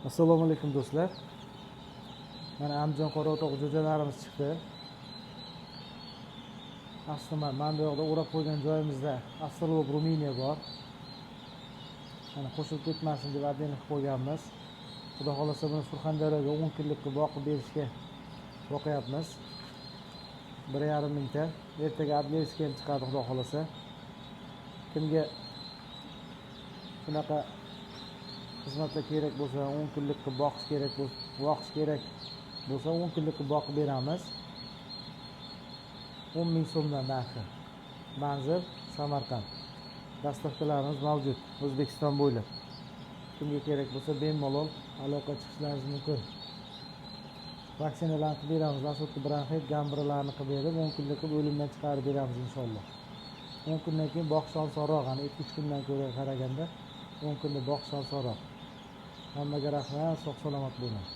Assalomu alaykum, do'stlar. Mana, Andijon qoraotoq jo'jalarimiz chiqdi. Asli mana bu yoqda o'rab qo'ygan joyimizda Австралорп, Ruminiya bor. Mana, qo'shilib ketmasin deb отдельно qilib qo'yganmiz. Xudo xohlasa, buni Surxondaryoga 10 kunlik qilib boqib berishga boqyapmiz. 1,5 mingta. Ertaga Адлерский ham chiqadi, xudo xohlasa. Kimga shunaqa xizmatlar kerak bo'lsa, 10 kunlik qilib boqish kerak bo'lsa, 10 kunlik qilib boqib beramiz. 10 ming so'mdan narxi. Manzil Samarqand. Доставка larimiz mavjud O'zbekiston bo'ylab. Kimga kerak bo'lsa, bemalol aloqa chiqishlaringiz mumkin. Vaksinalarni qilib beramiz, lasotli, bronxit, gambralarni qilib berib, 10 kunlik qilib o'limdan chiqarib beramiz, inshaalloh. 10 kundan keyin boqish osonroq, ya'ni 2-3 kundan ko'ra qaraganda 10 kunda boqish osonroq. Hammaga rahmat, sog' salomat bo'ling.